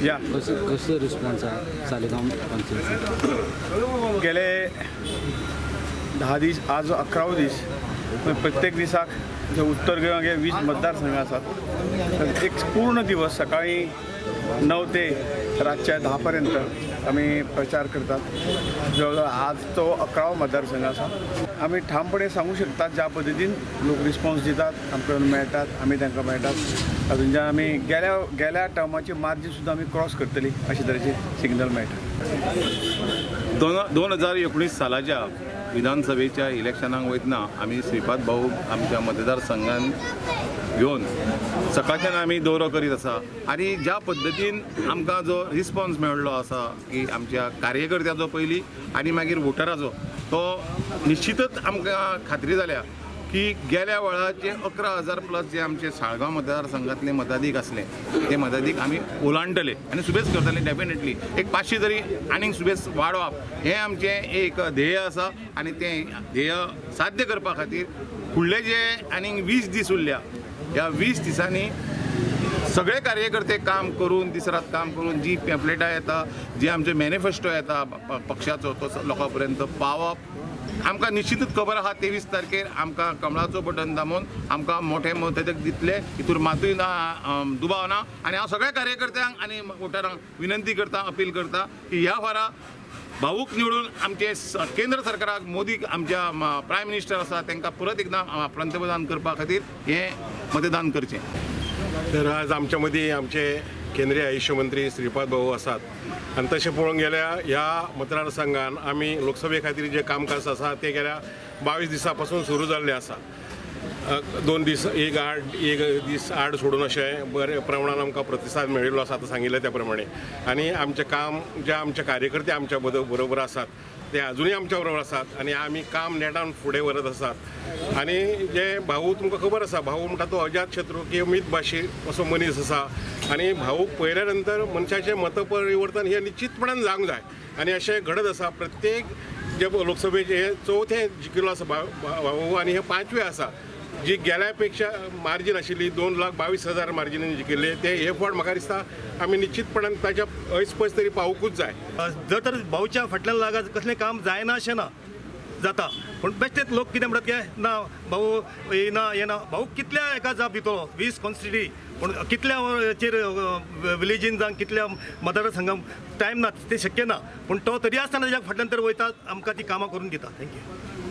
या कसो रिस्पॉन्स आसा सालिगांव पंचायत? गेले 10 दीस, आज 11वो दीस, प्रत्येक दिसाक जे उत्तर गोंय 20 मतदारसंघ आसात, एक पूर्ण दिवस सकाळी 9 ते रातच्या 10 पर्यंत आमी प्रचार करतात. जवळ आज तो 11वो मतदारसंघ आसा. आमी ठामपणे सांगू शकतात ज्या पद्दतीन लोक रिस्पॉन्स दितात, आमकां मेळटात, आमी तांकां मेळटात. तातूंतल्यान आमी गेल्या टर्माची मार्जीन सुद्दां आमी क्रॉस करतली अशे तरेचे सिग्नल मेळटा. 2019 सालाच्या विधानसभेच्या इलेक्शनाक वयतना आमी श्रीपाद भाऊ आमच्या मतदारसंघान घेवन सकाळच्यान आमी दौरो करीत आसा आनी ज्या पद्दतीन आमकां जो रिस्पॉन्स मेळ्ळो आसा की आमच्या कार्यकर्त्याचो पयलीं आनी मागीर वोटराचो, तो निश्चितच आमकां खात्री जाल्या की गेल्या वेळाचे 11,000 प्लस जे आमचे साळगांव मतदारसंघातले मताधीक आसले ते मताधीक आमी ओलांडटले आनी सुबेज करतले. डेफिनेटली एक 500 तरी आनीक सुबेज वाडोवप हें आमचें एक ध्येय आसा आनी तें ध्येय साध्य करपा खातीर फुडले जे आनीक 20 दीस उरल्या, ह्या 20 दिसांनी सगळे कार्यकर्ते काम करून, दीस रात काम करून जी पॅम्पलेटां येता, जी आमचे मॅनिफेस्टो येता पक्षाचो, तो लोकां पर्यंत पावप. आमकां निश्चितच खबर आहा 23 तारखेर आमकां कमळाचो बटन दामून आमकां मोठे मताधिक दितले, हितूर मातूय ना दुबाव ना. आनी हांव सगळ्या कार्यकर्त्यांक आनी वोटरांक विनंती करता, अपील करता की ह्या फारा भाऊक निवडून आमचे केंद्र सरकाराक, मोदी आमच्या प्रायम मिनिस्टर आसा तांकां परत एकदां पंतप्रधान करपा खातीर हें मतदान करचें. तर आज आमच्या मदीं आमचे केंद्रीय आयुष्य मंत्री श्रीपाद भाऊ आसात आनी तशें पळोवंक गेल्यार ह्या मतदारसंघान आमी लोकसभे खातीर जें कामकाज आसा तें गेल्या 22 दिसां पासून सुरू जाल्लें आसा. 2 दीस एक आड, 1 दीस आड सोडून अशें बऱ्या प्रमाणान आमकां प्रतिसाद मेळिल्लो आसा आतां सांगिल्लें त्या प्रमाणे. आनी आमचें काम जे आमचे कार्यकर्ते आमच्या बरोबर आसात ते आजुनूय आमच्या बरोबर आसात आनी आमी काम नेटान फुडें व्हरत आसात. आनी जे भाऊ तुमकां खबर आसा, भाऊ म्हणटा तो अजात शत्रू की मितभाशी असो मनीस आसा आनी भाऊक पळयल्या नंतर मनशाचें मतपरिवर्तन हें निश्चितपणान जावंक जाय आनी अशें घडत आसा. प्रत्येक जे लोकसभेचे हे चवथें जिखिल्लो आसा भाऊ आनी हे 5वें आसा, जी गेल्या पेक्षा मार्जीन आशिल्ली 2,22,000 मार्जिनान जिखिल्ले, ते हे फावट म्हाका दिसता आमी निश्चितपणान ताच्या ऐस पयस तरी पावूंकूच जाय. जर तर भाऊच्या फाटल्यान लागत कसलें काम जायना अशें ना, जाता, पूण बेश्टेच लोक कितें म्हणटात की ना भाऊ येना येना. भाऊ कितल्या एका जाप दितलो 20 कॉन्स्टिट्युटी, पूण कितल्या चेर विलेजीन जावं कितल्या मतदारसंघाक टायम ना, तें शक्य ना, पूण तो तरी आसतना ताच्या फाटल्यान तर वयता, आमकां ती कामां करून दिता. Thank you.